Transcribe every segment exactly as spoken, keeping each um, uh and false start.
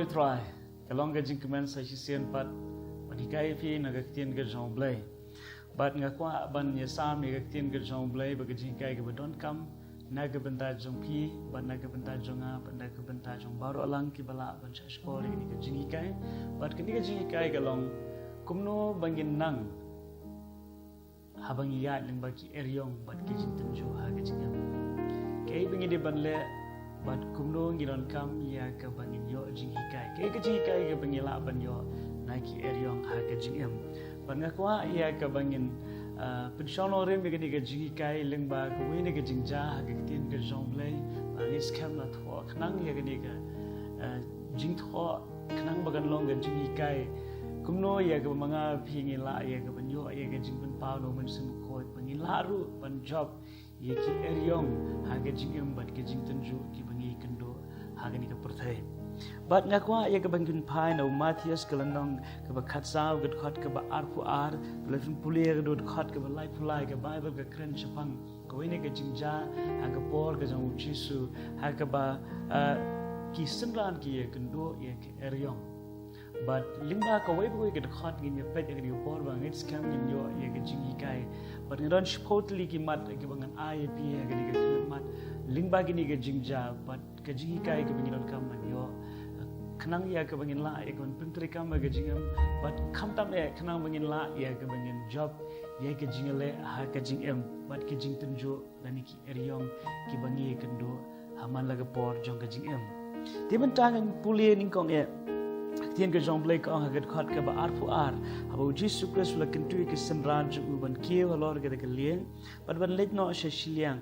Trai, ka long ka jingkmen sa shisien pat ban hikai ïa phi na ka ktien ka jong U Blei. Bad nga kwah ban ïasam ïa ka ktien ka jong U Blei bad ka jinghikai kaba donkam na ka bynta jong phi, bad na ka bynta jong nga, bad na ka bynta jong baroh lang kiba lah ban shahshkor ïa kane ka jinghikai. Bad kane ka jinghikai ka long kumno ba ngin nang haba ngi ïaid lyngba ki eriong bad ki jingtynjuh ha ka jingim. Kaei ba ngi dei ban leh bad kumno ngi donkam ïa kaba ngin ïoh jinghikai. Kaei ka jinghikai kaba ngi lah ban ïoh na ki eriong ha ka jingim. Bad nga kwah ïa kaba ngin, ah, pynshong nongrim ïa kane ka jinghikai lyngba kawei na ka jingjia ha ka ktien ka jong U Blei. Bad ngi skhem la thoh khnang ïa kane ka, ah, jingthoh khnang ba kan long ka jinghikai. Kumno ïa kaba ma nga phi ngi lah ïa kaban ïoh ïa ka jingpynpaw na U Mynsiem Bakhuid ba ngi lah ruh ban jop ïa ki eriong ha ka jingim bad ka jingtynjuh kiba ngi kynduh ha kane ka pyrthei. Bad nga kwah ïa kaban pynphai na u Mathaios ka lynnong kaba khatsaw ka dkhot kaba arphew ar, phi lah phin pule ïa ka dkhot kaba laiphew lai, ka Baibl ka kren shaphang kawei na ka jingjia ha ka por ka jong U Jisu, ha kaba, ah, ki synran ki ïakynduh ïa ka eriong. Bad lyngba kawei pa kawei ka dkhot ngin ïa peit ha kane ka por ba ngeit skhem ngin ïoh ïa ka jinghikai. Bad nga don shiphew tylli ki mat kiba ngan ai ïa phi ha kane ka khyllipmat lyngba kane ka jingjia bad ka jinghikai kaba ngi donkam ban ïoh. Khnang ïa kaba ngin lah ïa kaban pyntreikam ha ka jingim bad khamtam eh khnang ba ngin lah ïa kaba ngin jop ïa ka jingïaleh ha ka jingim bad ka jingtynjuh lane ki eriong kiba ngi kynduh ha man la ka por jong ka jingim. Te mynta ngan pule nyngkong eh. Ka ktien ka jong U Blei ka ong ha ka dkhot kaba arphew ar, haba U Jisu Khrist u la kyntu ïa ki synran jong u ban kiew halor kata ka lieng bad ban leit noh sha shiliang,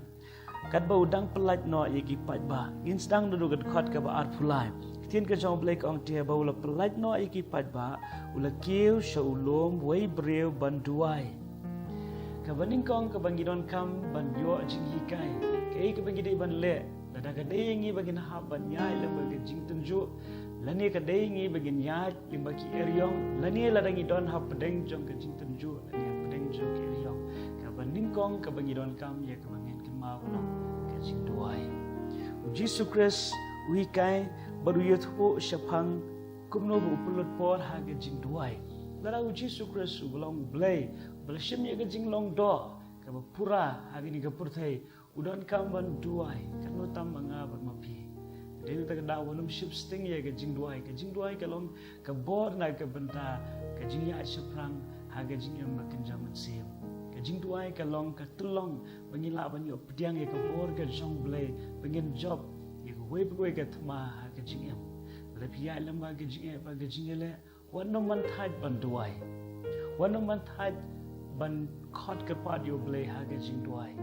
katba u dang pyllait noh ïa ki paidbah. Ngin sdang naduh ka dkhot kaba arphew lai. Ka ktien ka jong U Blei ka ong, te haba u la pyllait noh ïa ki paidbah, u la kiew sha u lum wei briew ban duwai. Kaba nyngkong kaba ngi donkam ban ïoh jinghikai, kaei kaba ngi dei ban leh lada ka dei ïa ngi ba ngin hap ban ïaid lyngba ka jingtynjuh, lane ka dei ïa ngi ba ngin ïaid lyngba ki eriong, lane lada ngi don hapdeng jong ka jingtynjuh lane hapdeng jong ka eriong. Kaba nyngkong kaba ngi donkam ïa kaba ngin kynmaw ka long ka jingduwai. U Jisu Khrist u hikai bad u ïathuh shaphang kumno ba u pynlut por ha ka jingduwai. Lada U Jisu Khrist uba long U Blei, uba la shim ïa ka jinglong doh kaba pura ha kane ka pyrthei, u donkam ban duwai, katno tam ma nga bad ma phi. Dei na kata ka daw wat nym shipsting ïa ka jingduwai. Ka jingduwai ka long ka bor na ka bynta ka jingïaid shaphrang ha ka jingim bakynja mynsiem. Ka jingduwai ka long ka tyllong ba ngin lah ban ïoh pdiang ïa ka bor ka jong U Blei ba ngin jop ïa kawei pa kawei ka thma ha ka jingim. Lada phi ïaid lyngba ka jingeh bad ka jingïaleh, wat nym man thait ban duwai. Wat nym man thait ban khot kyrpad ïa U Blei ha ka jingduwai.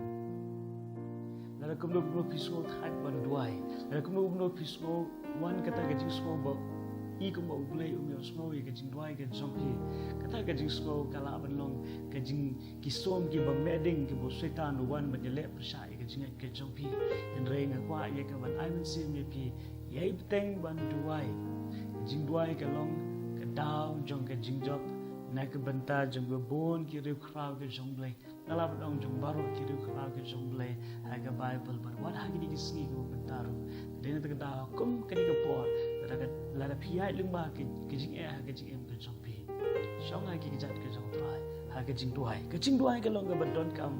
Lada kumno kumno phi sngew thait ban duwai, lada kumno kumno phi sngew wan kata ka jingsngew ba i kumba U Blei um ïohsngew ïa ka jingduwai ka jong phi, kata ka jingsngew ka lah ban long ka jing ki sum kiba meh ding kiba u Soitan u wan ban ïaleh pyrshah ïa ka jingngeit ka jong phi. Hynrei nga kwah ïa ka ban ai mynsiem ïa phi, ïai bteng ban duwai. Ka jingduwai ka long ka daw jong ka jingjop na ka bynta jong ka bun ki riewkhraw ka jong U Blei. Nga lah ban ong jong baroh ki riewkhraw ka jong U Blei ha ka Baibl bad wat ha kine ki sngi kiba mynta ruh. Dei na kata ka daw kum kane ka por, lada ka, lada phi ïaid lyngba ka, ka jingeh ha ka jingim ka jong phi, shong ha ki kjat ka jong U Trai ha ka jingduwai. Ka jingduwai ka long kaba donkam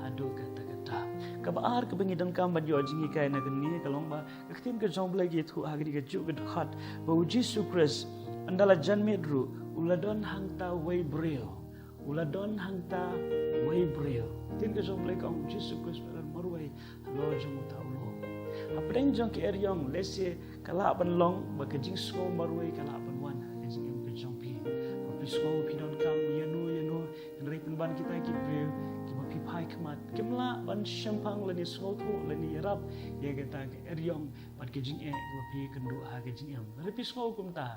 haduh katta katta. Kaba ar kaba ngi donkam ban ïoh jinghikai na kane ka long ba ka ktien ka jong U Blei ka ïathuh ha kane kajuh ka dkhot ba U Jisu Khrist ynda la janmiet ruh u la don hangta wei briew. U la don hangta wei briew. Ktien ka jong U Blei ka ong U Jisu Khrist u la don marwei halor jong uta u lum. Hapdeng jong ki eriong, lehse ka lah ban long ba ka jingsngew marwei ka lah ban wan ha ka jingim ka jong phi. Haba phi sngew phi donkam ïano ïano, hynrei pynban kita ki briew kiba phi phai khmat kim lah ban shemphang lane sngewthuh lane ïarap ïa kata ka eriong bad ka jingeh kaba phi kynduh ha ka jingim. Hynrei phi sngew kumta,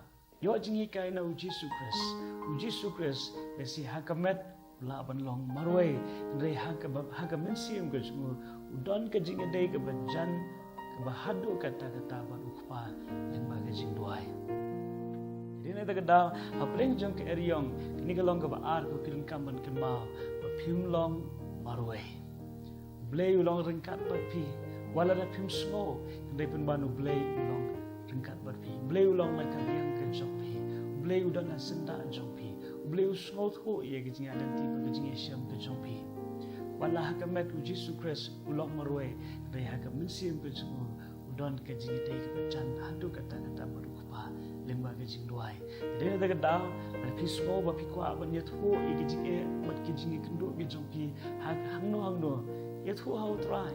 ïoh jinghikai na U Jisu Khrist. U Jisu Khrist lehse ha ka met u lah ban long marwei, hynrei ha ka ba, ha ka mynsiem ka jong u, u don ka jingïadei kaba jan, kaba haduh katta katta bad U Kpa lyngba ka jingduwai. Dei na kata ka daw, hapdeng jong ka eriong, kane ka long kaba ar kaba phi donkam ban kynmaw, ba phim long marwei. U Blei u long ryngkat bad phi, wat lada phim sngew, hynrei pynban U Blei u long ryngkat bad phi. U Blei u long la ka liang ka jong phi. U Blei u don ha syndah jong phi. U Blei u sngewthuh ïa ka jingïaid lynti bad ka jingïashem ka jong phi. Wat la ha ka met u Jisu Khrist u long marwei, hynrei ha ka mynsiem ka jong u u don ka jingïadei kaba jan haduh katta katta bad u Kpa lyngba ka jingduwai. Te dei na kata ka daw, lada phi sngew ba phi kwah ban ïathuh ïa ka jingeh bad ka jingïakynduh ka jong phi ha hangno hangno, ïathuh ha u Trai.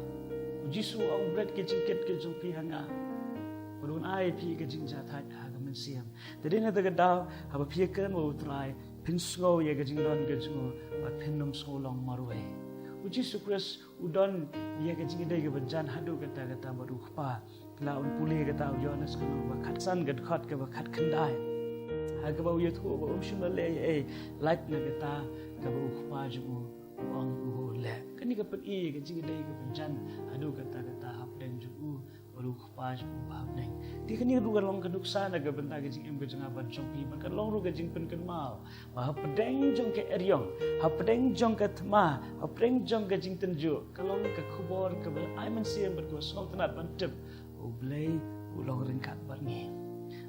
U Jisu u ong, bret ka jingkit ka jong phi ha nga, bad un ai ïa phi ka jingjahthait ha ka mynsiem. Te dei na kata ka daw, haba phi ïakren bad u Trai, phin sngew ïa ka jingdon ka jong u bad phin ym sngew long marwei. U Jisu Khrist u don ïa ka jingïadei kaba jan haduh katta katta bad u Kpa. Phi lah ban pule kata u Ïoannis ka lynnong ba khatsan ka dkhot kaba khatkhyndai, ha kaba u ïathuh ba um shym la leh ei ei lait na kata kaba u Kpa jong u u ong u leh. Kane ka pyni ïa ka jingïadei kaba jan haduh katta katta hapdeng jong u bad u Kpa jong u ba ha bneng. Te kane ruh ka long ka nuksa na ka bynta ka jingim ka jong nga bad jong phi, bad ka long ruh ka jingpynkynmaw ba hapdeng jong ka eriong, hapdeng jong ka thma, hapdeng jong ka jingtynjuh, ka long ka khubor kaba ai mynsiem bad kaba sngewtynnat ban tip u Blei u long ryngkat bad ngi.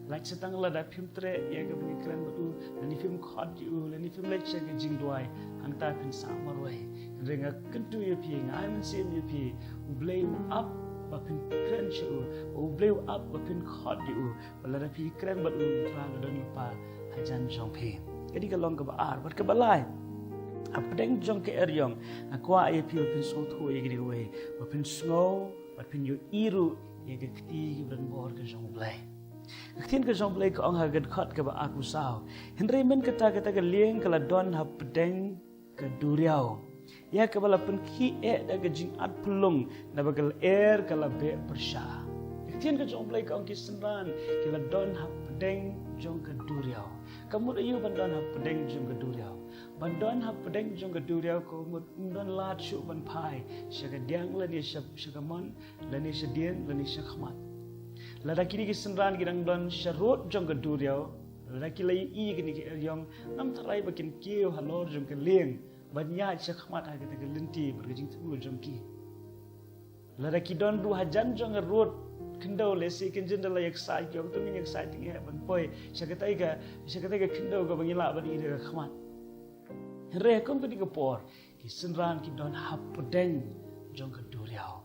Lait sa tang lada phim treh ïa ka ban ïakren bad u, lane phim khot ïa u, lane phim leit sha ka jingduwai, hangta phin sah marwei. Hynrei nga kyntu ïa phi, nga ai mynsiem ïa phi, u Blei u ap ba phin kren sha u, u Blei u ap ba phin khot ïa u. Bad lada phi kren bad u, u Trai u la don lypa hajan jong phi. Kane ka long kaba ar. Bad kaba lai, hapdeng jong ka eriong, nga kwah ïa phi ba phin sngewthuh ïa kane kawei, ba phin sngew bad phin ïohi ruh ïa ka kti kaba donbor ka jong u Blei. Ka ktien ka jong u Blei ka ong ha ka dkhot kaba arphew saw, hynrei mynta kata, kata ka lieng ka la don hapdeng ka duriaw, ïa kaba la pynkhih eh da ka jingat pynlong, naba ka lyer ka la beh pyrshah. Ka ktien ka jong u Blei ka ong ki synran ki la don hapdeng jong ka duriaw. Ka mut aïu ban don hapdeng jong ka duriaw? Ban don hapdeng jong ka duriaw ka mut ym don lad shuh ban phai sha ka diang lane sha, sha ka mon, lane sha dien, lane sha khmat. Lada kine ki synran ki dang don sha rud jong ka duriaw, lada ki la ïohi kane ka eriong, ngam tharai ba kin kiew halor jong ka lieng ban ïaid sha khmat ha kata ka lynti bad ka jingthmu jong ki. Lada ki don ruh hajan jong ka rud khyndew, lehse kin jin da la ïaksaid, ki ong to ngin ïaksaid tyngeh ban poi sha katai ka, sha katai ka khyndew kaba ngi lah ban ïohi da ka khmat. Hynrei kum kane ka por, ki synran ki don hapdeng jong ka duriaw.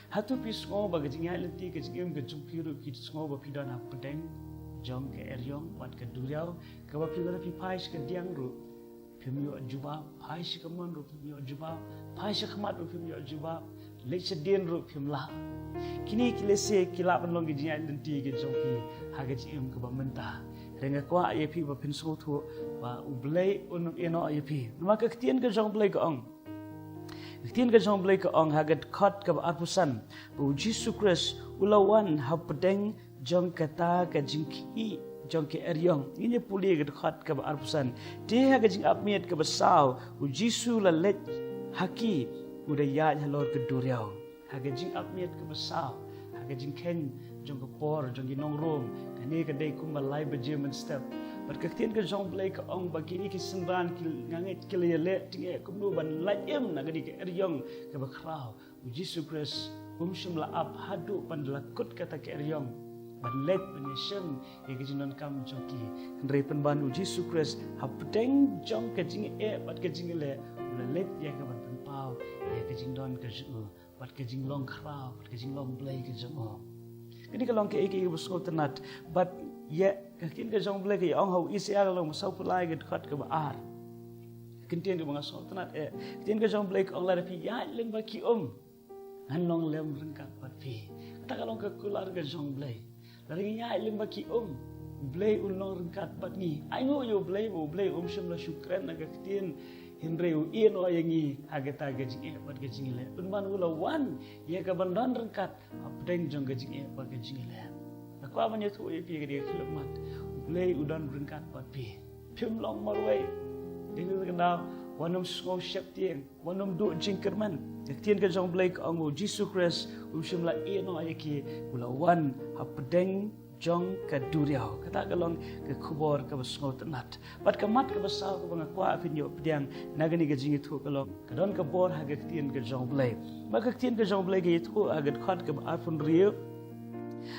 Hato phi sngew ba ka jingïaid lynti ka jingim ka jong phi ruh, phi sngew ba phi don hapdeng jong ka eriong bad ka duriaw, kaba phi, lada phi phai sha ka diang ruh phim ïoh jubab, phai sha ka mon ruh phim ïoh jubab, phai sha khmat ruh phim ïoh jubab, leit sha dien ruh phim lah? Kine ki lehse ki lah ban long ki jingïaid lynti ki jong phi ha ka jingim kaba mynta. Hynrei nga kwah ïa phi ba phin sngewthuh ba u Blei un ym ïehnoh ïa phi. Namar ka ktien ka jong u Blei ka ong, ka ktien ka jong u Blei ka ong ha ka dkhot kaba arphew san, ba u Jisu Khrist u la wan hapdeng jong kata ka jingkhih jong ka eriong. Ngin ïa pule ka dkhot kaba arphew san. Te ha ka jingap miet kaba saw, u Jisu la leit ha ki, u da ïaid halor ka duriaw. Ha ka jingap miet kaba saw, ha ka jingkheiñ jong ka por jong ki nong Rom, kane ka dei kumba lai baje mynstep. Bad ka ktien ka jong u Blei ka ong ba kine ki synran ki, nga ngeit ki la ïaleh tyngeh kumno ban lait im na kane ka eriong kaba khraw. U Jisu Khrist um shym la ap haduh ban da la kut kata ka eriong ban leit ban ïashem ïa ka jingdonkam jong ki. Hynrei pynban u Jisu Khrist hapdeng jong ka jingeh bad ka jingleh, u la leit ïa ka ban pynpaw ïa ka jingdon ka jong u bad ka jinglong khraw bad ka jinglong Blei ka jong u. Kane ka long kaei kaei kaba sngewtynnat. Bad ïa ka ktien ka jong u Blei ka ïa ong ha u Isaïah ka lynnong ba sawphew lai ka dkhot kaba ar. Ka ktien kaba nga sngewtynnat eh. Ka ktien ka jong u Blei ka ong, lada phi ïaid lyngba ki um, ngan long lem ryngkat bad phi. Kata ka long ka kular ka jong u Blei. Lada ngi ïaid lyngba ki um, u Blei un long ryngkat bad ngi. Ainguh ïa u Blei ba u Blei um shym la shu kren na ka ktien, hynrei u ïehnoh ïa ngi ha kata ka jingeh bad ka jingleh. Pynban u la wan ïa ka ban don ryngkat hapdeng jong ka jingeh bad ka jingleh. Nga kwah ban ïathuh ïa phi ka dei ka khyllipmat, u Blei u don ryngkat bad phi. Phim long marwei. Dei na kata ka daw, wat nym sngew sheptieng, wat nym duh jingkyrmen. Ka ktien ka jong u Blei ka ong ba u Jisu Khrist um shym la ïehnoh ïa ki, u la wan hapdeng jong ka duriaw. Kata ka long ka khubor kaba sngewtynnat. Bad ka mat kaba saw kaba nga kwah phin ïoh pdiang na kane ka jingïathuh ka long, ka don ka bor ha ka ktien ka jong u Blei. Bad ka ktien ka jong u Blei ka ïathuh ha ka dkhot kaba arphew hynriew,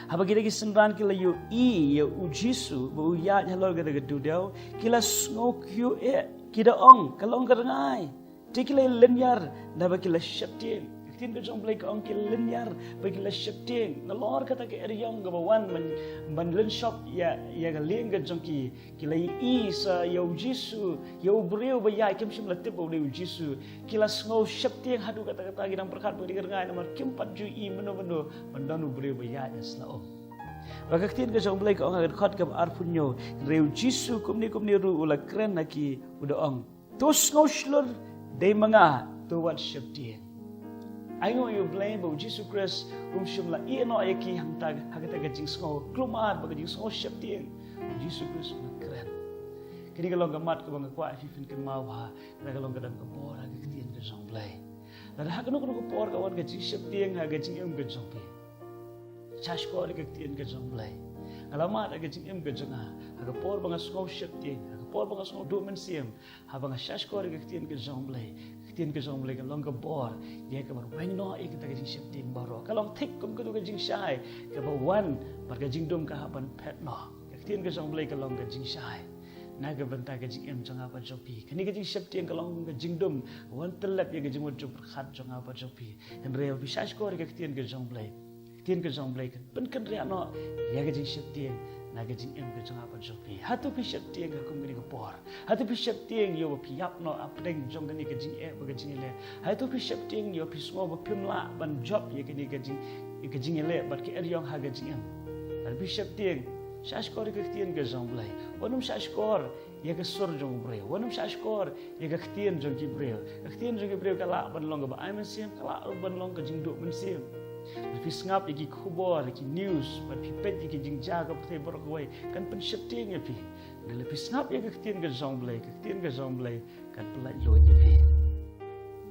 Haba kita ki synran ki la ïohi ïa u Jisu ba u ïaid halor kata ka duriaw, ki la sngew kyiuh eh, ki da ong, ka long ka rngai. Te ki la lynñiar naba ki la sheptieng. Ka ktien ka jong u Blei ka ong ki la lynñiar ba ki la sheptieng. Nalor kata ka eriong kaba wan ban, ban lynshop ïa, ïa ka lieng ka jong ki, ki la ïohi sa ïa u Jisu, ïa u briew ba ïaid, kim shym la tip ba u dei u Jisu. Ki la sngew sheptieng haduh katta katta, ki dang pyrkhat ba u dei ka rngai namar kim pat ju ïohi mynno mynno ban don u briew ba ïaid ha sla um. Bad ka ktien ka jong u Blei ka ong ha ka dkhot kaba arphew hynñiew, hynrei u Jisu kumne kumne ruh u la kren ha ki, u da ong, to sngew shlur, dei ma nga, to wat sheptieng. Ainguh ïa u Blei ba u Jisu Khrist um shym la ïehnoh ïa ki hangta ha kata ka jingsngew kulmar bad ka jingsngew sheptieng. U Jisu Khrist u la kren. Kane ka long ka mat kaba nga kwah ïa phi phin kynmaw ba kane ka long ka dang ka bor ha ka ktien ka jong u Blei. Lada ha kano kano ka por ka wan ka jingsheptieng ha ka jingim ka jong phi, shahshkor ïa ka ktien ka jong u Blei. Nga la mad ha ka jingim ka jong nga, ha ka por ba nga sngew sheptieng, ha ka por ba nga sngew duh mynsiem, haba nga shahshkor ïa ka ktien ka jong u Blei, ka ktien ka jong u Blei ka long ka bor ïa kaba weng noh ïa kata ka jingsheptieng baroh. Ka long thik kum katu ka jingshai kaba wan bad ka jingdum ka hap ban phet noh. Ka ktien ka jong u Blei ka long ka jingshai na ka bynta ka jingim jong nga bad jong phi. Kane ka jingsheptieng ka long ka jingdum ka wan tyllep ïa ka jingmut jingpyrkhat jong nga bad jong phi. Hynrei haba phi shahshkor ïa ka ktien ka jong u Blei, ka ktien ka jong u Blei kan pynkynriah noh ïa ka jingsheptieng na ka jingim ka jong nga bad jong phi. Hato phi sheptieng ha kum kane ka por? Hato phi sheptieng ïa ba phi ïap noh hapdeng jong kane ka jingeh bad ka jingïaleh? Hato phi sheptieng ïa ba phi sngew ba phim lah ban jop ïa kane ka jing, ïa ka jingïaleh bad ka eriong ha ka jingim? Lada phi sheptieng, shahshkor ïa ka ktien ka jong u Blei. Wat nym shahshkor ïa ka sur jong u briew. Wat nym shahshkor ïa ka ktien jong ki briew. Ka ktien jong ki briew ka lah ban long kaba ai mynsiem, ka lah ban long ka jingduh mynsiem. Lada phi sngap ïa ki khubor, ki news, bad phi peit ïa ki jingjia ka pyrthei baroh kawei, kan pynsheptieng ïa phi. Hynrei lada phi sngap ïa ka ktien ka jong u Blei, ka ktien ka jong u Blei kan pyllait luid ïa phi.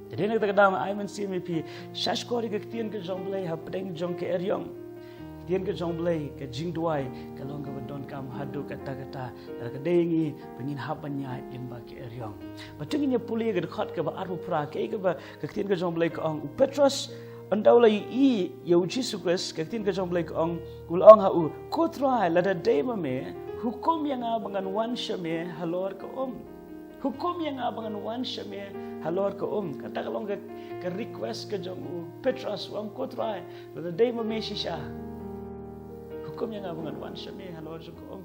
Te dei na kata ka daw nga ai mynsiem ïa phi, shahshkor ïa ka ktien ka jong u Blei hapdeng jong ka eriong. Ka ktien ka jong u Blei, ka jingduwai, ka long kaba donkam haduh katta katta. Lada ka dei ïa ngi ba ngin hap ban ïaid lyngba ka eriong. Bad to ngin ïa pule ïa ka dkhot kaba arphew phra, kaei kaba ka ktien ka jong u Blei ka ong. U Petros, ynda u la ïohi ïa u Jisu Khrist, ka ktien ka jong u Blei ka ong, u la ong ha u, ko Trai, lada dei ma me, hukum ïa nga ba ngan wan sha me halor ka um. Hukum ïa nga ba ngan wan sha me halor ka um. Kata ka long ka, ka request ka jong u Petros, u ong, ko Trai, lada dei ma me shisha, hukum ïa nga ba ngan wan sha me halor jong ka um.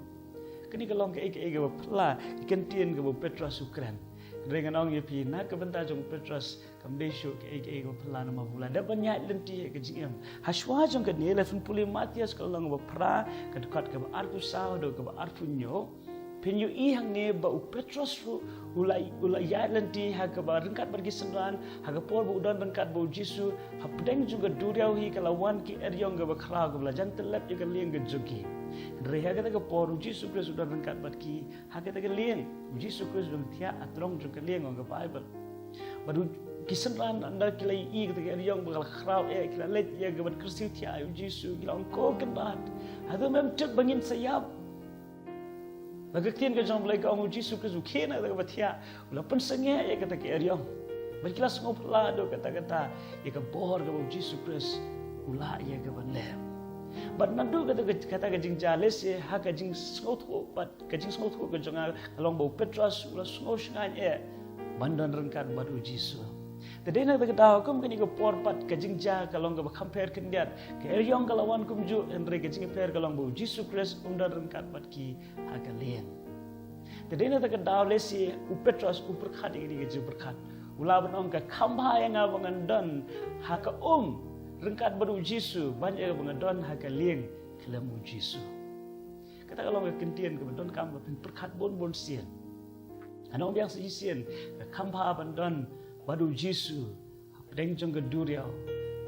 Kane ka long kaei kaei kaba phylla, ka ktien kaba u Petros u kren. Hynrei ngan ong ïa phi, na ka bynta jong u Petros, kam dei shuh kaei kaei kaba phylla namar ba u la dep ban ïaid lynti ha ka jingim. Hashwa jong kane, lada phin pule Mathaios ka lynnong ba phra, ka dkhot kaba arphew saw haduh kaba arphew hynñiew, phin ïohi hangne ba u Petros ruh u la, u la ïaid lynti ha kaba ryngkat bad ki synran, ha ka por ba u don ryngkat bad u Jisu, hapdeng jong ka duriaw hi ka la wan ki eriong kaba khraw kaba la jan tyllep ïa ka lieng ka jong ki. Hynrei ha kata ka por u Jisu Khrist u don ryngkat bad ki ha kata ka lieng. U Jisu Khrist u dang thiah ha trong jong ka lieng, ong ka Baibl. Bad u, ki synran ynda ki la ïohi kata ka eriong ba ka la khraw eh, ki la leit ïa ka ban kyrsiew thiah ïa u Jisu, ki la ong, ko Kynrad, hato mem tip ba ngin sa ïap? Bad ka ktien ka jong u Blei ka ong u Jisu Khrist u khie na kata kaba thiah, u la pynsangeh ïa kata ka eriong. Bad ki la sngew phylla haduh katta katta ïa ka bor kaba u Jisu Khrist u lah ïa ka ban leh. Bad naduh kata ka, kata ka jingjia, lehse ha ka jingsngewthuh bad ka jingsngewthuh ka jong nga ka long ba u Petros u la sngew shngaiñ eh ban don ryngkat bad u Jisu. Te dei na kata ka daw kum kane ka por pat ka jingjia ka long kaba kham pher khyndiat. Ka eriong ka la wan kumjuh, hynrei ka jingpher ka long ba u Jisu Khrist um don ryngkat bad ki ha ka lieng. Te dei na kata ka daw lehse u Petros u pyrkhat ïa kane ka jingpyrkhat. U lah ban ong, ka kham bha ïa nga ba ngan don ha ka um ryngkat bad u Jisu ban ïa kaba nga don ha ka lieng khlem u Jisu. Kata ka long ka ktien kaba donkam ba phin pyrkhat bun bun sien. Ngan ong biang sa shisien, ka kham bha ban don bad u Jisu hapdeng jong ka duriaw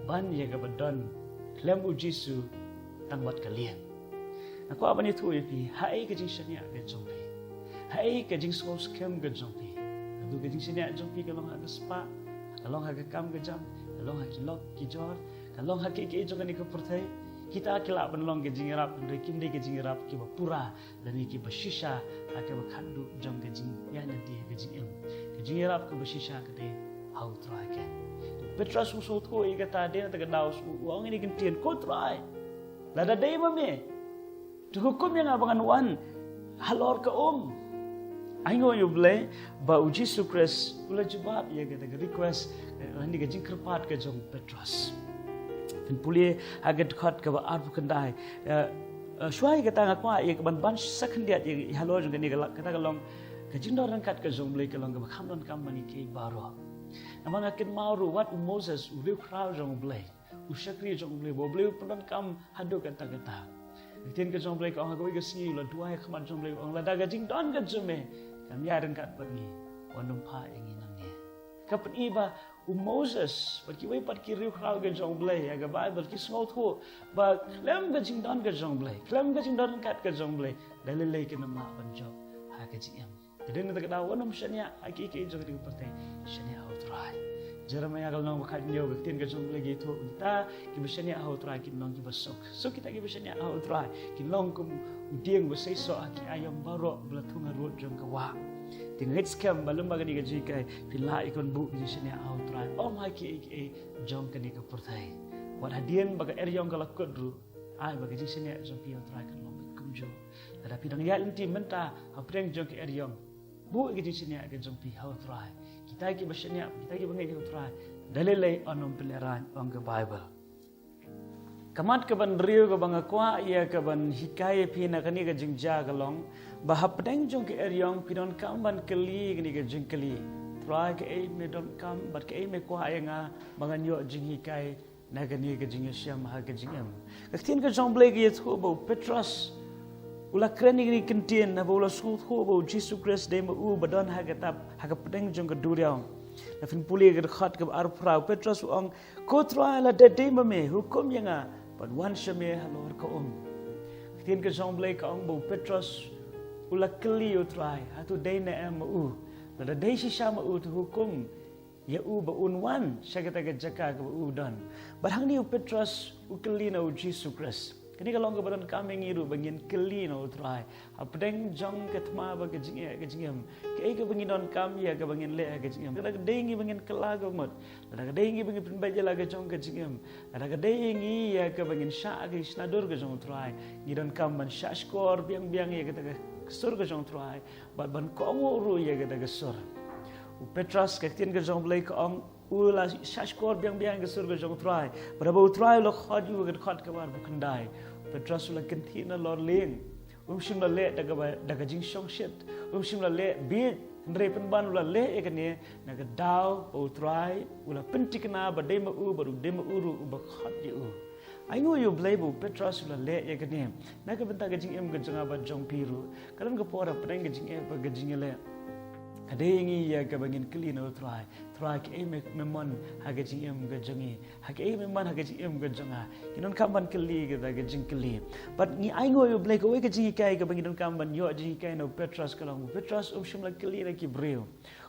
ban ïa kaba don khlem u Jisu tang bad ka lieng. Nga kwah ban ïathuh ïa phi, haei ka jingshaniah ka jong phi? Haei ka jingsngew skhem ka jong phi? Hato ka jingshaniah jong phi ka long ha ka spah, ka long ha ka kam ka jam, ka long ha ki lok ki jor, ka long ha kiei kiei jong kane ka pyrthei? Kita ki lah ban long ka jingïarap, hynrei kim dei ka jingïarap kiba pura lane kiba shisha ha kaba khatduh jong ka jingïaid lynti ha ka jingim. Ka jingïarap kaba shisha ka dei ha u Trai keiñ. Te u Petros u sngewthuh ïa kata, dei na kata ka daw u ong ïa kane ka ktien, ko Trai, Lada dei ma me, to hukum ïa nga ba ngan wan halor ka um. Ainguh ïa U Blei ba U Jisu Khrist u la jubab ïa kata ka request, eh, lane ka jingkyrpad ka jong u Petros. Phin pule ha ka dkhot kaba arphew khyndai. Eh, eh, shuwa ïa kata nga kwah ïa kaban ban sa khyndiat ïa halor jong kane ka la-, kata ka long ka jingdon ryngkat ka jong U Blei ka long kaba kham donkam ban ïa kiei baroh. Namar nga kynmaw ruh wat u Moses u riewkhraw jong U Blei, u shakri jong U Blei, ba U Blei u pyndonkam haduh katta katta. Ka ktien ka jong U Blei ka ong ha kawei ka sngi u la duwai ha khmat jong U Blei, u ong lada ka jingdon ka jong me kam ïaid ryngkat bad ngi, wat nym phah ïa ngi nangne. Ka pyni ba u Moses bad kiwei pat ki riewkhraw ka jong U Blei ha ka Baibl ki sngewthuh ba khlem ka jingdon ka jong U Blei, khlem ka jingdon ryngkat ka jong U Blei, da lei lei kin ym lah ban jop ha ka jingim. Te dei na kata ka daw wat nym shaniah ha kiei kiei jong kane ka pyrthei, shaniah ha U Trai. Jeremiah ka lynnong ba khathynñiew, ka ktien ka jong U Blei ka ïathuh, kita kiba shaniah ha U Trai kin long kiba suk. Suk kita kiba shaniah ha U Trai, kin long kum u dieng ba seisoh ha ki aïom baroh ba la thung harud jong ka wah. Te nga ngeit skhem ba lyngba kane ka jinghikai phin lah ïa ka ban buh ka jingshaniah ha U Trai, ym ha kiei kiei jong kane ka pyrthei. Wat hadien ba ka eriong ka la kut ruh, ai ba ka jingshaniah jong phi ha U Trai kan long beit kumjuh. Lada phi dang ïaid lynti mynta hapdeng jong ka eriong, buh ïa ka jingshaniah ka jong phi ha U Trai. Kita kiba shaniah, kita kiba ngeit ha U Trai, da lei lei yn ym pynlehraiñ, ong ka Baibl. Ka mat kaba hynriew kaba nga kwah ïa kaban hikai ïa phi na kane ka jingjia ka long ba hapdeng jong ka eriong phi donkam ban kylli kane ka jingkylli: Trai, kaei me donkam bad kaei me kwah ïa nga ba ngan ïoh jinghikai na kane ka jingïashem ha ka jingim? Ka ktien ka jong U Blei ka ïathuh ba u Petros u la kren ïa kane ka kyntien haba u la sngewthuh ba U Jisu Khrist dei ma u ba don ha ka tap, ha ka pdeng jong ka duriaw. Lada phin pule ka dkhot kaba arphew phra, u Petros u ong, "Ko Trai, lada dei ma me, hukum ïa nga ban wan sha me halor ka um." Ka ktien ka jong U Blei ka ong ba u Petros u la kylli ïa U Trai, hato dei ne em ma u? Lada dei shisha ma u, to hukum ïa u ba un wan sha kata ka jaka kaba u don. Bad hangne u Petros u kylli na U Jisu Khrist. Kane ka long kaba donkam ïa ngi ruh ba ngin kylli na U Trai hapdeng jong ka thma bad ka jingeh ka jingim. Kaei kaba ngi donkam ïa kaba ngin leh ha ka jingim. Lada ka dei ïa ngi ba ngin kylla ka mut, lada ka dei ïa ngi ba ngin pynbeit ïa la ka jong ka jingim, lada ka dei ïa ngi ïa kaba ngin shah ha ka shna dur ka jong U Trai, ngi donkam ban shahshkor biang biang ïa kata ka sur ka jong U Trai bad ban kohnguh ruh ïa kata ka sur. U Petros, ka ktien ka jong U Blei ka ong, u la shahshkor biang biang ïa ka sur ka jong U Trai. Bad haba U Trai u la khot ïa u ha ka dkhot kaba arphew khyndai, u Petros u la kynthih nalor lieng. Um shym la leh da kaba, da ka jingshongshit. Um shym la leh bieit, hynrei pynban u la leh ïa kane na ka daw ba U Trai u la pynthikna ba dei ma u bad u dei ma u ruh uba khot ïa u. Ainguh ïa U Blei ba u Petros u la leh ïa kane na ka bynta ka jingim ka jong nga bad jong phi ruh. Ka don ka por hapdeng ka jingeh bad ka jingïaleh, ka dei ïa ngi ïa kaba ngin kylli na U Trai: Trai, kaei me, me mon ha ka jingim ka jong ngi? Ha kaei me mon ha ka jingim ka jong nga? Ngi donkam ban kylli kata ka jingkylli. Bad ngi ainguh ïa U Blei, kawei ka jinghikai kaba ngi donkam ban ïoh jinghikai na u Petros ka long, u Petros um shym la kylli na ki briew.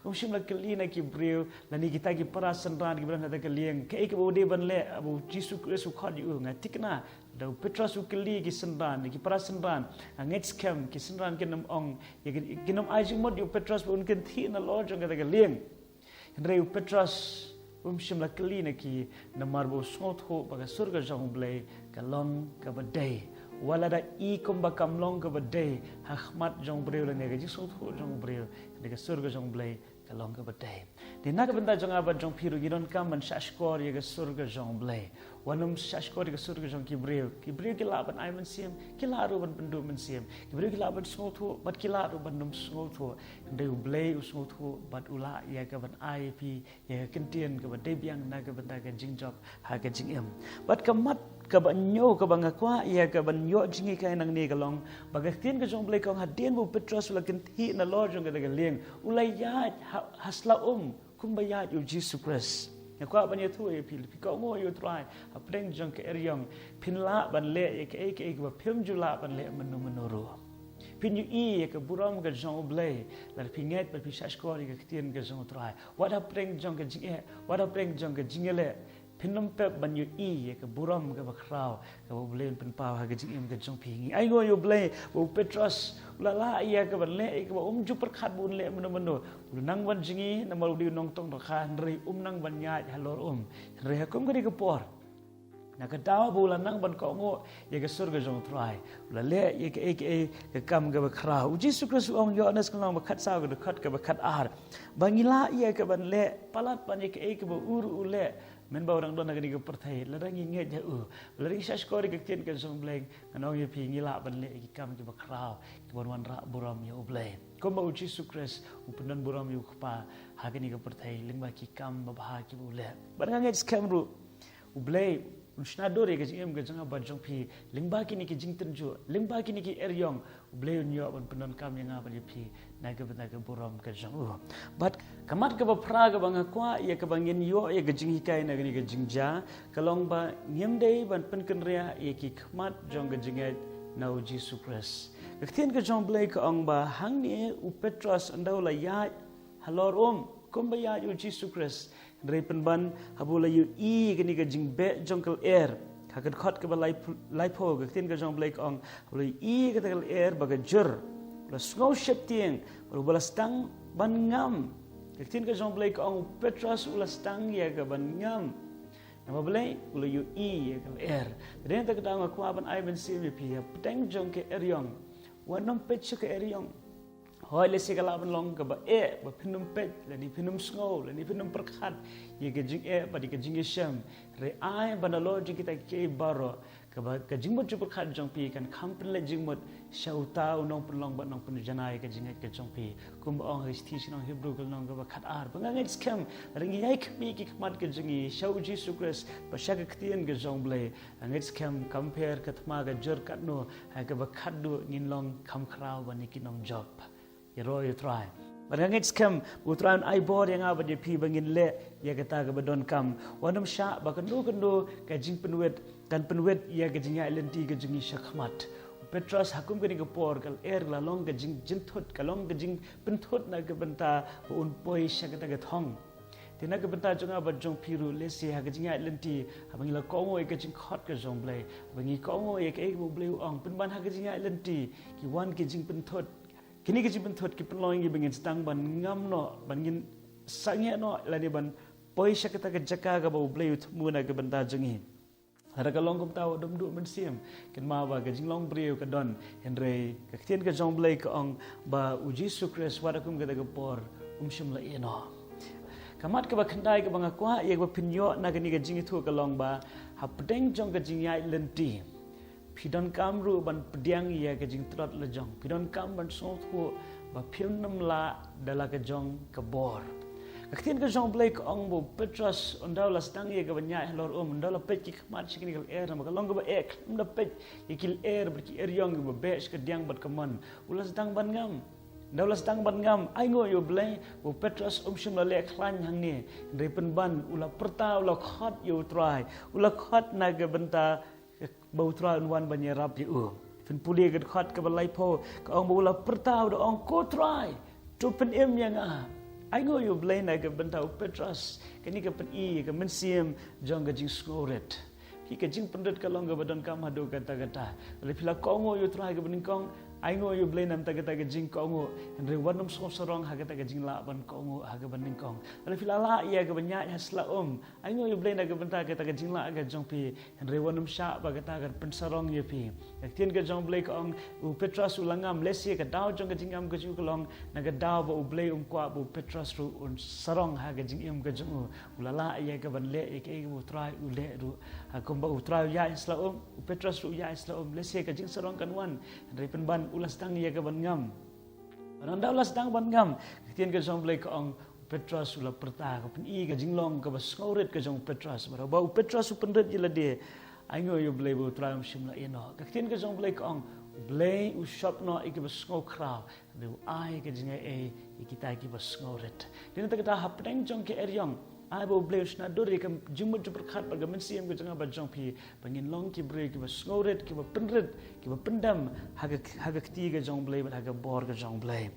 Um shym la kylli na ki briew, lane kita ki para synran kiba don ha kata ka lieng, kaei kaba u dei ban leh haba u Jisu Khrist u khot ïa u. Nga thikna da u Petros u kylli ki synran, ki para synran, nga ngeit skhem ki synran kin ym ong, ïa kin, kin ym ai jingmut ïa u Petros ba un kynthih nalor jong kata ka lieng. Hynrei u Petros um shym la kylli na ki, namar ba u sngewthuh ba ka sur ka jong U Blei ka long kaba dei. Wat lada i kumba kam long kaba dei ha khmat jong u briew lane ka jingsngewthuh jong u briew, hynrei ka sur ka jong U Blei ka long kaba dei. Te na ka bynta jong nga bad jong phi ruh ngi donkam ban shahshkor ïa ka sur ka jong U Blei. Wat nym shahshkor ïa ka sur ka jong ki briew. Ki briew ki lah ban ai mynsiem, ki lah ruh ban pynduh mynsiem. Ki briew ki lah ban sngewthuh bad ki lah ruh ban nym sngewthuh. Hynrei U Blei u sngewthuh bad u lah ïa kaban ai ïa phi ïa ka kyntien kaba dei biang na ka bynta ka jingjop ha ka jingim. Bad ka mat kaba hynñiew kaba nga kwah ïa kaban ïoh jinghikai nangne ka long ba ka ktien ka jong U Blei ka ong, hadien ba u Petros u la kynthih nalor jong kata ka lieng, u la ïaid ha, ha sla um kumba ïaid ïa u Jisu Khrist. Nga kwah ban ïathuh ïa phi, phi kohnguh ïa U Trai hapdeng jong ka eriong, phin lah ban leh ïa kaei kaei kaba phim ju lah ban leh mynno mynno ruh. Phin ïohi ïa ka burom ka jong U Blei lada phi ngeit bad phi shahshkor ïa ka ktien ka jong U Trai. Wat hapdeng jong ka jingeh, wat hapdeng jong ka jingïaleh, phin ym pep ban ïohi ïa ka burom kaba khraw kaba U Blei un pynpaw ha ka jingim ka jong phi. Ngi ainguh ïa U Blei ba u Petros u la lah ïa kaban leh ïa kaba um ju pyrkhat ba un leh mynno mynno. U la nang ban jngi namar u dei u nongtong dohkha, hynrei um nang ban ïaid halor um. Hynrei ha kum ka dei ka por, Na ka daw ba u la nang ban kohnguh ïa ka sur ka jong u Trai, u la leh ïa kaei kaei ka kam kaba khraw. U Jisu Khrist u ong, Ïoannis ka lynnong ba khatsaw ka dkhot kaba khatar, ba ngi lah ïa ka ban leh palat pat ïa kaei kaba u ruh u leh, mynba u dang don ha kane ka pyrthei. Lada ngi ngeit ïa u, lada ngi shahshkor ïa ka ktien ka jong u Blei, ngan ong ïa phi, ngi lah ban leh ïa ki kam kiba khraw, kiban wanrah burom ïa u Blei. Kumba u Jisu Khrist u pyndon burom ïa u Kpa ha kane ka pyrthei lyngba ki kam babha kiba u leh. Bad nga ngeit skhem ruh, u Blei un shna dur ïa ka jingim ka jong nga bad jong phi lyngba kine ki jingtynjuh, lyngba kine ki eriong. U Blei un ïoh ban pyndonkam ïa nga bad ïa phi na ka bynta ka burom ka jong u. Bad ka mat kaba phra kaba nga kwah ïa kaba ngin ïoh ïa ka jinghikai na kane ka jingjia, ka long ba ngim dei ban pynkynriah ïa ki khmat jong ka jingngeit na u Jisu Khrist. Ka ktien ka jong u Blei ka ong ba hangne u Petros ynda u la ïaid halor um kumba ïaid u Jisu Khrist, hynrei pynban haba u la ïohi ïa kane ka jingbeh jong ka lyer. Ha ka dkhot kaba laiph-, laiphew, ka ktien ka jong u Blei ka ong, haba u la ïohi ïa kata ka lyer ba ka jur, u la sngew sheptieng, bad uba la sdang ban ngam. Ka ktien ka jong u Blei ka ong, u Petros u la sdang ïa ka ban ngam. Namar balei? U la ïohi ïa ka lyer. Te dei na kata ka daw nga kwah ban ai mynsiem ïa phi, hapdeng jong ka eriong, wat nym peit sha ka eriong. Hooid, lehse ka lah ban long kaba eh ba phin nym peit, lane phin nym sngew, lane phin nym pyrkhat ïa ka jingeh bad ïa ka jingïashem. Hynrei ai ba na lor jong kita kiei baroh, kaba ka jingmut jingpyrkhat jong phi kan kham pynleit jingmut sha uta u nongpynlong bad nongpynjanai ka jingngeit ka jong phi. Kumba ong ha ka shithi sha ki nong Hebru ka lynnong kaba khatar, ba nga ngeit skhem, lada ngi ïai khmih ki khmat ka jong ngi sha u Jisu Khrist bad sha ka ktien ka jong u Blei, nga ngeit skhem, kam pher ka thma ka jur katno, ha kaba khatduh ngin long kham khraw ban ïa ki nongjop. Ïaroh ïa u Trai. Bad nga ngeit skhem ba u Trai un ai bor ïa nga bad ïa phi ba ngin leh ïa kata kaba donkam. Wat nym shah ba kano kano ka jingpynwit kan pynwit ïa ka jingïaid lynti ka jong ngi sha khmat. U Petros ha kum kane ka por, ka lyer ka la long ka jingjynthut, ka long ka jingpynthut na ka bynta ba un poi sha kata ka thong. Te na ka bynta jong nga bad jong phi ruh, lehse ha ka jingïaid lynti, haba ngi la kohnguh ïa ka jingkhot ka jong u Blei, haba ngi kohnguh ïa kaei kaba u Blei u ong, pynban ha ka jingïaid lynti ki wan ki jingpynthut. Kine ki jingpynthut ki pynlong ïa ngi ba ngin sdang ban ngam noh, ban ngin sangeh noh, lane ban poi sha kata ka jaka kaba u Blei u thmu na ka bynta jong ngi. Lada ka long kumta, wat nym duh mynsiem. Kynmaw ba ka jinglong briew ka don, hynrei ka ktien ka jong u Blei ka ong ba u Jisu Khrist wat ha kum kata ka por um shym la ïeh noh. Ka mat kaba khyndai kaba nga kwah ïa kaba phin ïoh na kane ka jingïathuh ka long ba hapdeng jong ka jingïaid lynti, phi donkam ruh ban pdiang ïa ka jingtlot lajong. Phi donkam ban sngewthuh ba phim nym lah da la ka jong ka bor. Ka ktien ka jong u Blei ka ong ba u Petros ynda u la sdang ïa ka ban ïaid halor um, ynda u la peit ki khmat sha kane ka lyer, namar ka long kaba eh khlem da peit ïa ki lyer bad ki eriong kiba beh sha ka diang bad ka mon, u la sdang ban ngam. Ynda u la sdang ban ngam, ainguh ïa u Blei, u Petros um shym la leh khlaiñ hangne. Hynrei pynban u la pyrta, u la khot ïa u Trai, u la khot na ka bynta ba u Trai un wan ban ïarap ïa u. Phin pule ka dkhot kaba laiphew, ka ong ba u la pyrta, u da ong, "Ko Trai, to pynim ïa nga." Ainguh ïa u Blei na ka bynta u Petros. Kane ka pyni ïa ka mynsiem jong ka jingsngewrit. Phi, ka jingpynrit ka long kaba donkam haduh katta katta. Lada phi la kohnguh ïa u Trai ha kaba nyngkong, ainguh ïa u Blei na ka bynta kata ka jingkohnguh. Hynrei wat nym sngew sarong ha kata ka jinglah ban kohnguh ha kaba nyngkong. Lada phi la lah ïa ka ban ïaid ha sla um, ainguh ïa u Blei na ka bynta kata ka jinglah ka jong phi. Hynrei wat nym shah ba kata kan pynsarong ïa phi. Ka ktien ka jong u Blei ka ong, u Petros u la ngam, lehse ka daw jong ka jingngam ka jong u ka long na ka daw ba u Blei um kwah ba u Petros ruh un sarong ha ka jingim ka jong u. U la lah ïa ka ban leh ïa kaei kaba u Trai u leh ruh. Ha kumba u Trai u ïaid ha sla um, u Petros ruh u ïaid ha sla um, lehse ka jingsarong kan wan. Hynrei pynban u la sdang ïa ka ban ngam. Bad ynda u la sdang ban ngam, ka ktien ka jong u Blei ka ong, u Petros u la pyrta, ka pyni ka jinglong kaba sngewrit ka jong u Petros. Bad haba u Petros u pynrit ïa lade, ainguh ïa u Blei ba u Trai um shym la ïeh noh. Ka ktien ka jong u Blei ka ong, u Blei u shop noh ïa kiba sngewkhraw, hynrei u ai ka jingaiei ïa kita kiba sngewrit. Dei na kata ka daw, hapdeng jong ka eriong, ai ba u Blei un shna dur ïa ka jingmut jingpyrkhat bad ka mynsiem ka jong nga bad jong phi, ba ngin long ki briew kiba sngewrit, kiba pynrit, kiba pyndem ha ka, ha ka kti ka jong u Blei bad ha ka bor ka jong u Blei.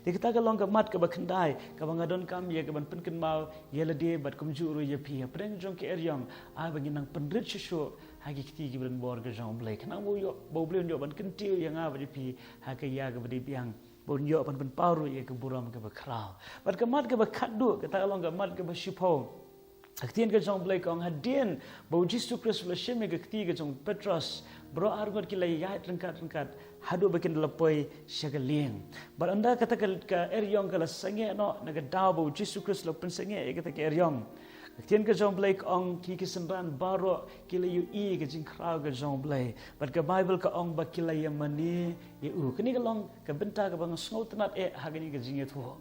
Te kata ka long ka mat kaba khyndai kaba nga donkam ïa ka ban pynkynmaw ïa lade bad kumjuh ruh ïa phi. Hapdeng jong ka eriong, ai ba ngin nang pynrit shuh shuh ha ki kti kiba don bor ka jong u Blei, khnang ba u ïoh, ba u Blei un ïoh ban kyntiew ïa nga bad ïa phi ha ka ïa kaba dei biang, ba un ïoh ban pynpaw ruh ïa ka burom kaba khraw. Bad ka mat kaba khatduh, kata ka long ka mat kaba shiphew. Ka ktien ka jong U Blei ka ong hadien ba U Jisu Khrist u la shim ïa ka kti ka jong u Petros, baroh arngut ki la ïaid ryngkat ryngkat haduh ba kin da la poi sha ka lieng. Bad ynda kata ka, ka eriong ka la sangeh noh na ka daw ba U Jisu Khrist u la pynsangeh ïa kata ka eriong, ka ktien ka jong U Blei ka ong ki, ki synran baroh ki la ïohi ïa ka jingkhraw ka jong U Blei. Bad ka Baibl ka ong ba ki la ïamane ïa u. Kane ka long ka bynta kaba nga sngewtynnad eh ha kane ka jingïathuh.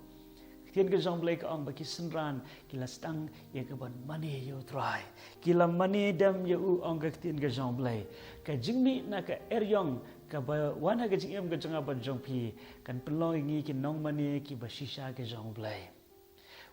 Ka ktien ka jong U Blei ka ong ba ki synran ki la sdang ïa ka ban mane ïa U Trai. Ki la mane dem ïa u, ong ka ktien ka jong U Blei. Ka jingmih na ka eriong kaba wan ha ka jingim ka jong nga bad jong phi kan pynlong ïa ngi ki nongmane kiba shisha ki jong U Blei.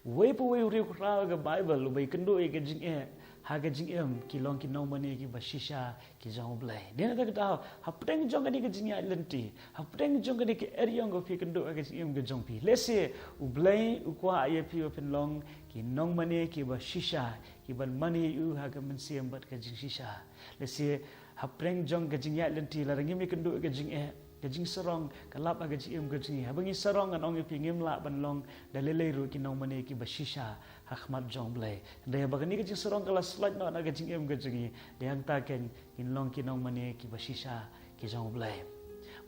Uwei pa uwei u riewkhraw ka Baibl uba ïakynduh ïa ka jingeh ha ka jingim, ki long ki nongmane kiba shisha ki jong U Blei. Dei na kata ka daw, hapdeng jong kane ka jingïaid lynti, hapdeng jong kane ka eriong kaba phi ïakynduh ha ka jingim ka jong phi, lehse U Blei u kwah ïa phi ba phin long ki nongmane kiba shisha, kiban mane ïa u ha ka mynsiem bad ka jingshisha. Lehse hapdeng jong ka jingïaid lynti, lada ngim ïakynduh ïa ka jingeh, ka jingsarong ka lap ha ka jingim ka jong ngi. Haba ngi sarong, ngan ong ïa phi, ngim lah ban long da lei lei ruh ki nongmane kiba shisha ha khmat jong U Blei. Hynrei haba kane ka jingsarong ka la slait noh na ka jingim ka jong ngi, dei hangta keiñ ngin long ki nongmane kiba shisha ki jong U Blei.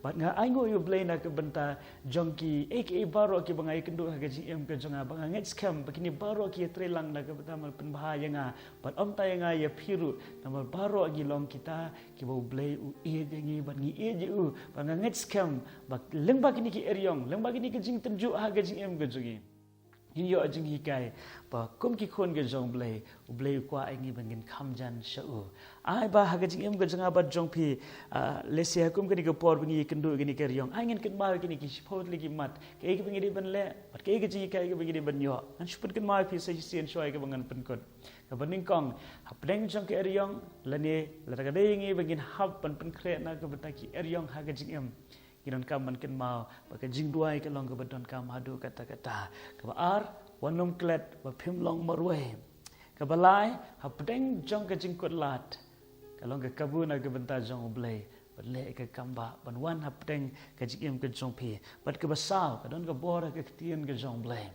Bad nga ainguh ïa U Blei na ka bynta jong kiei kiei baroh kiba nga ïakynduh ha ka jingim ka jong nga, ba nga ngeit skhem ba kine baroh ki ïatreilang na ka bynta ban pynbha ïa nga bad ym tang ïa nga, ïa phi ruh, namar baroh ngi long kita kiba U Blei u ïeit ïa ngi bad ngi ïeit ïa u. Bad nga ngeit skhem ba lyngba kine ki eriong, lyngba kine ki jingtynjuh ha ka jingim ka jong ngi, ngin ïoh jinghikai ba kum ki khun ka jong U Blei, U Blei u kwah ïa ngi ba ngin kham jan sha u. Ai ba ha ka jingim ka jong nga bad jong phi, ah, lehse ha kum kane ka por ba ngi ïakynduh ïa kane ka eriong, ai ngin kynmaw ïa kine ki shiphew tylli ki mat, kaei kaba ngi dei ban leh bad kaei ka jinghikai kaba ngi dei ban ïoh. Ngan shu pynkynmaw ïa phi sa shisien shuwa ïa kaba ngan pynkut. Kaba nyngkong, hapdeng jong ka eriong, lane lada ka dei ïa ngi ba ngin hap ban pynkhreh na ka bynta ki eriong ha ka jingim, ngi donkam ban kynmaw ba ka jingduwai ka long kaba donkam haduh katta katta. Kaba ar, wat nym klet ba phim long marwei. Kaba lai, hapdeng jong ka jingkut lad, ka long ka kabu na ka bynta jong U Blei ban leh ïa ka kam ba, ban wan hapdeng ka jingim ka jong phi. Bad kaba saw, ka don ka bor ha ka ktien ka jong U Blei.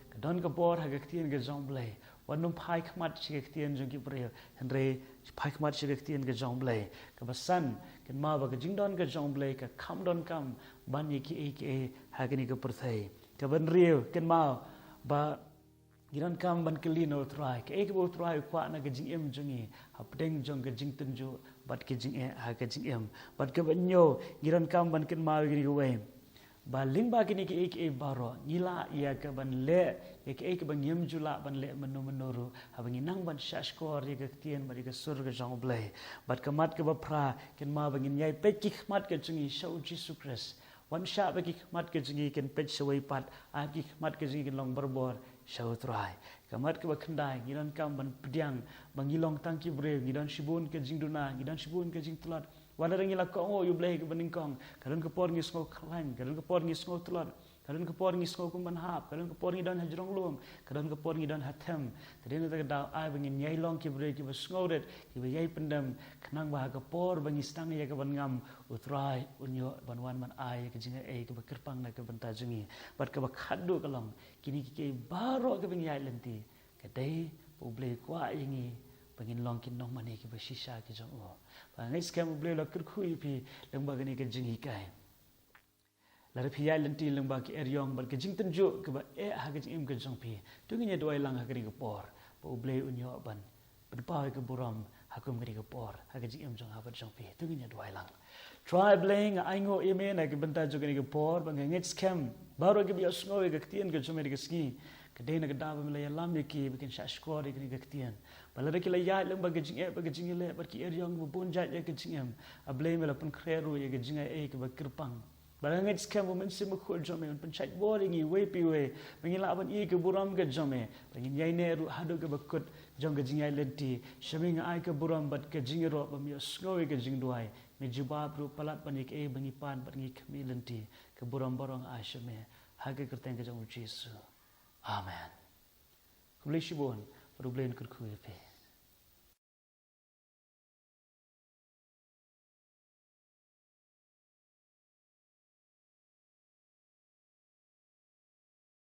Ka don ka bor ha ka ktien ka jong U Blei. Wat nym phai khmat sha ka ktien jong ki briew, hynrei phai khmat sha ka ktien ka jong U Blei. Kaba san, kynmaw ba ka jingdon ka jong U Blei ka kham donkam ban ïa kiei kiei ha kane ka pyrthei. Kaba hynriew, kynmaw ba ngi donkam ban kylli na U Trai kaei kaba U Trai u kwah na ka jingim jong ngi, hapdeng jong ka jingtynjuh bad ka jingeh ha ka jingim. Bad kaba hynñiew, ngi donkam ban kynmaw ïa kane kawei, ba lyngba kine kiei kiei baroh ngi lah ïa ka ban leh ïa kaei kaba ngim ju lah ban leh mynno mynno ruh haba ngi nang ban shahshkor ïa ka ktien bad ïa ka sur ka jong U Blei. Bad ka mat kaba phra, kynmaw ba ngin ïai peit ki khmat ka jong ngi sha U Jisu Khrist. Wat shah ba ki khmat ka jong ngi kin peit shawei pat, ai ki khmat ka jong ngi kin long barabor sha U Trai. Ka mat kaba khyndai, ngi donkam ban pdiang ba ngi long tang ki briew, ngi don shibun ka jingduna, ngi don shibun ka jingtlot. Wat lada ngi la kohnguh ïa U Blei ha kaba nyngkong, ka don ka por ngi sngew khlaiñ, ka don ka por ngi sngew tlot, ka don ka por ngi sngew kum ban hap, ka don ka por ngi don ha jrong lum, ka don ka por ngi don ha them. Te dei na kata ka daw, ai ba ngin ïai long ki briew kiba sngewrit, kiba ïai pyndem, khnang ba ha ka por ba ngi sdang ïa ka ban ngam, U Trai un ïoh ban wan ban ai ïa ka jingai kaba kyrpang na ka bynta jong ngi. Bad kaba khatduh ka long, kine kiei kiei baroh kiba ngi ïaid lynti, ka dei ba U Blei u kwah ïa ngi ba ngin long ki nongmane kiba shisha ki jong u. Ba nga ngeit skhem U Blei u la kyrkhu ïa phi lyngba kane ka jinghikai. Lada phi ïaid lynti lyngba ki eriong bad ka jingtynjuh kaba eh ha ka jingim ka jong phi, to ngin ïa duwai lang ha kane ka por ba U Blei un ïoh ban pynpaw ïa ka burom ha kum kane ka por ha ka jingim jong nga bad jong phi. To ngin ïa duwai lang. Trai Blei, nga ainguh ïa me na ka bynta jong kane ka por, ba nga ngeit skhem baroh kiba ïohsngew ïa ka ktien ka jong me ha kane ka sngi, ka dei na ka daw ba me la ïalam ïa ki ba kin shahshkor ïa kane ka ktien. Ba lada ki la ïaid lyngba ka jingeh bad ka jingïaleh bad ki eriong ba bun jait ïa ka jingim, A Blei, me la pynkhreh ruh ïa ka jingai kaba kyrpang. Ba nga ngeit skhem ba U Mynsiem Bakhuid jong me un pynshait bor ïa ngi iwei pa iwei, ba ngin lah ban ïohi ïa ka burom ka jong me, ba ngin ïaineh ruh haduh kaba kut jong ka jingïaid lynti. Sha me nga ai ka burom bad ka jingïaroh ba me ïohsngew ïa ka jingduwai, me jubab ruh palat ban ïa kaei ba ngi pan bad ngi khmih lynti. Ka burom baroh nga ai sha me ha ka kyrteng ka jong U Jisu. Amen. Khublei shibun, bad U Blei un kyrkhu ïa phi.